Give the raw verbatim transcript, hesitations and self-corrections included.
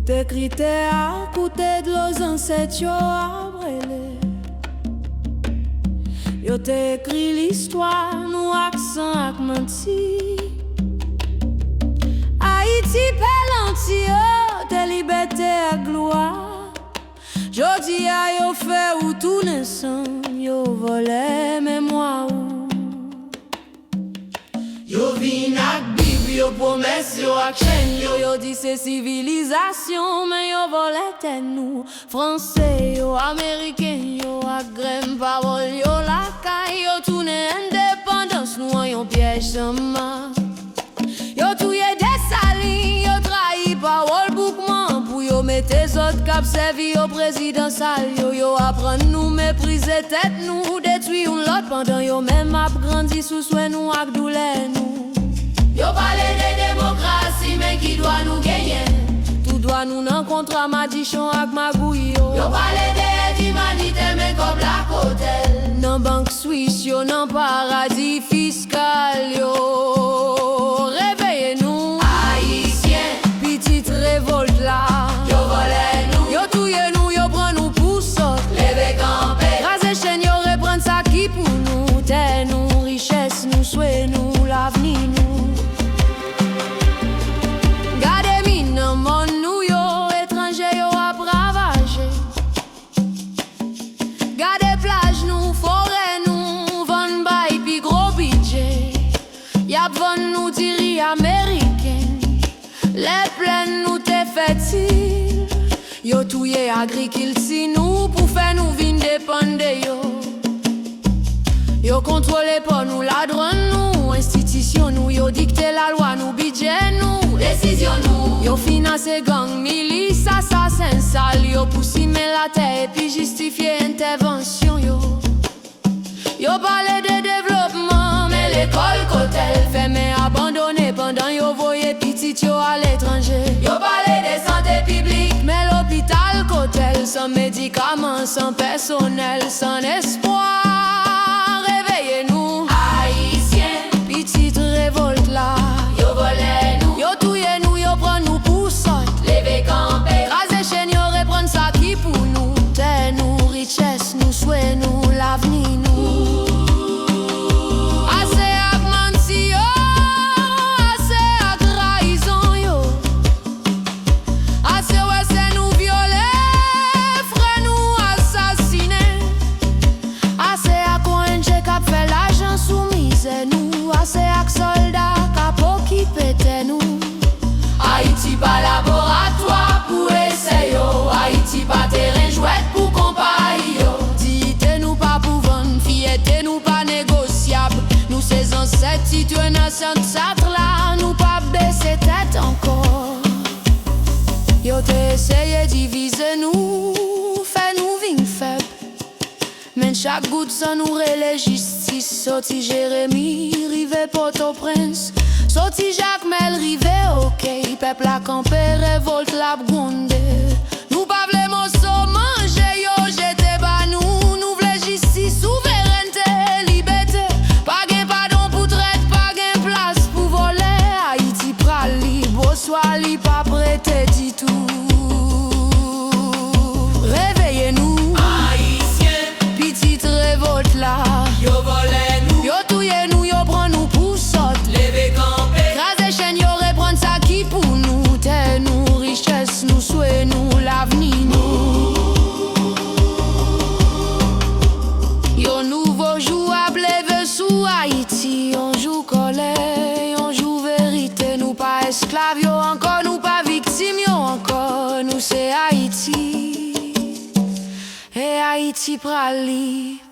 Te kri tè a, koute dlo zansèt yo ap rele. Yo te ekri listwa nou ak san ak manti. Ayiti pè lanti yo te libète ak glwa. Jodi a yo fè ou tounen san, yo vòlè memwa ou. Yo vin ak Bib yo, pwomès yo ak chèn yo. Yo di se sivilizasyon, men yo vòlè tè nou. Franse yo, Ameriken yo, ak grenn pawòl yo lakay yo, tounen endepandans nou an yon pyèj san mak. Yo touye Desalin, yo trayi pawòl Boukman pou yo mete zòt k ap sèvi yo prezidan sal yo. Yo aprann nou meprize tèt nou, detwi youn lòt pandan yo menm ap grandi sou swen nou ak doulè nou. Yo pale de demokrasi, men ki dwa nou genyen? Tout dwa nou nan kontra madichon ak magouy yo. Yo pale de èd imanitè, men kòb la kote l? Nan bank Swis yo, nan paradi fiskal yo. Reveye nou, Ayisyen, pitit revòlt la. Yo vòlè nou, yo touye nou, yo pran nou pou sòt. Leve kanpe, kraze chèn yo, reprann sa ki pou nou. Tè nou, richès nou, swe nou, lavni nou. Gade min nan mòn nou yo, etranje yo ap ravaje. Gade plaj nou, forè nou, vann bay pi gwo bidje. Y ap vann nou diri ameriken. Lè plèn nou te fètil, yo touye agrikilti nou pou fè nou vin depann de yo. Yo kontwole pò nou, ladwàn nou, enstitisyon nou, yo dikte lalwa nou, bidjè nou, desizyon nou. Yo finanse gang, milis, asasen sal yo pou simen latè epi jistifye entèvansyon yo. Yo pale de devlopman, men lekòl kote l? Fèmen, abandone pandan yo voye pitit yo aletranje. Yo pale de sante piblik, men lopital kote l? San medikaman, san pèsonèl, san espwa. Reveye nou, Ayisyen, pitit revòlt la. Yo vòlè nou, yo touye nou, yo pran nou pou sòt. Leve kanpe, kraze chèn yo, reprann sa ki pou nou. Tè nou, richès nou, swe nou, lavni nou. Ase ak manti yo, ase ak trayizon yo. Ase wè sè nou vyole, frè nou asasinen. Ase ak O N G k ap fè lajan sou mizè nou. Ase ak sòlda k ap okipe tè nou. Ayiti pa laboratwa pou esè yo. Ayiti pa teren jwèt pou konpayi yo. Diyite nou pa pou vann, fyète nou pa negosyab. Nou se zansèt, titwè nan sant sat la, nou p ap bese tèt ankò. Yo te eseye divize nou, fè nou vin fèb. Men chak gout san nou rele jistis, soti Jeremi rive Pòtoprens, soti Jakmèl rive Okey, pèp la kanpe, revòlt la ap gwonde. Nou pa vle moso manje yo jete ba nou, nou vle jistis, souverènte, libète. Pa gen padon pou trèt, pa gen plas pou vòlè. Ayiti pral lib, oswa li p ap rete ditou. Reveye nou, Ayisyen, pitit revòlt la. Yo vòlè nou, yo touye nou, yo pran nou pou sòt. Leve kanpe, kraze chèn yo, reprann sa ki pou nou. Tè nou, richès nou, swe nou, lavni nou. Yon nouvo jou ap leve sou Ayiti. Yon jou kòlè, yon jou verite. Nou pa esklav yo ankò, nou pa viktim yo ankò. Nou se Ayiti. E Ayiti pral lib.